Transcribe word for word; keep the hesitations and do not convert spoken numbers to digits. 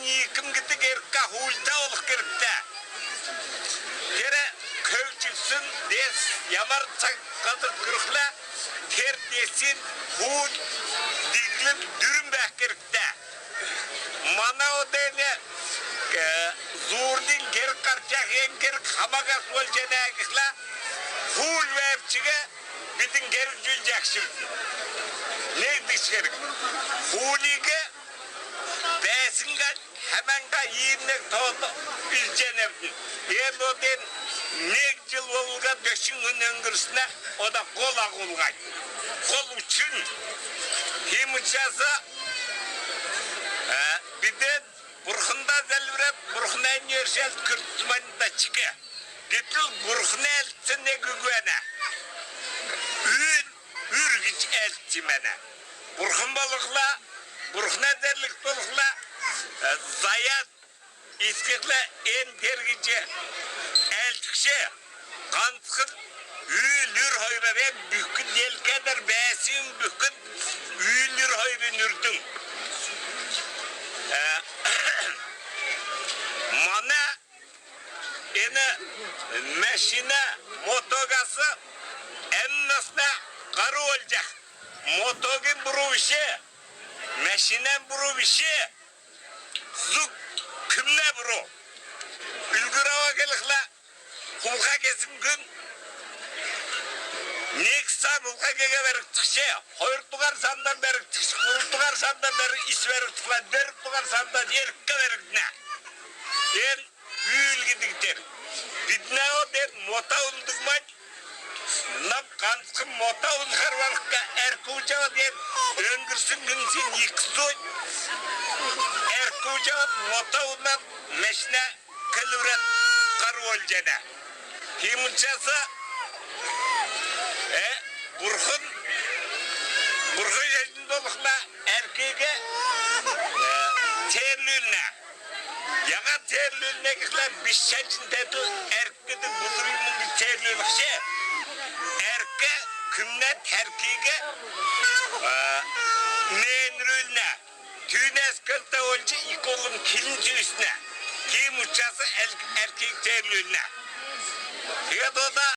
Икм гидг эргтә хуульта болх кергтә. Тер көгҗлсн дес ямаран цаг һазр күрхлә, тер десин хууль диглм дүрм бәәх кергтә. Мана ода эн, э, зуурднь герг һарчах, эн герг хамаг болҗана гихлә, хууль бәәв чигн бидн герг җүүлҗәхшб. Негдгч герг. Хуулиг бәәснь гал хәмән гал иим нег тоод үзҗәнәвидн. Эн ода эн нег җил болв гал дөчн күн өңгрсн, ода һол агулһань, һол учрнь. Тиим учрас, э, бидн Бурхнда зәлврәд, Бурхна өршәлт күртмн дәкҗ. Гитл Бурхна әәлдсн нег үг бәәнә. Үүл, үүр гиҗ әәлдҗ бәәнә. Бурхн болхла, Бурхна зәрлгт болхла, э, заяс искхлә, эн тер гиҗ әәлдгч. Һанцхн үүл-үр хойрар, эн бүкл делкәдәр бәәсн бүкл үүл-үр хойрин үрдм. Э, мана эн мәшинә, мотогас әмнәснә һару болҗах. Мотогин буру биш, мәшинән буру биш. Зуг күмнә буру. Үлгүр авах келхлә, хулха кесн күн нег саан хулха кеһәд бәргдхш, хойрдуһар саандан бәргдхш, һурвдуһар саандан бәр-, ис бәргдхлә, дөрвдүһәр саандан эрк бәргднә. Эн үүл гидг тер. Бидн ода эн мото ундг мань, нам һанцхн мото унхар балһк, әркү җавад, эн өңгрсн күн син ик сой. Әркү җавад, мото унад, мәшнә келврәд һару болҗана. Тиим учрас, э, бурхн, бурхн шәҗн болхла, әркиг, э, теерлүлнә. Яһад теерлүлнә гихлә, биш шәҗн тәвдг әрк гидг бутрин мөңгиг теерлүлхш. Әрк күмнәд, әркиг, э, меенрүлнә. Түүнәс көлтә болҗ ик улм килн түүснә. Тиим учрас әл-, әркиг теерлүлнә. Тегәд ода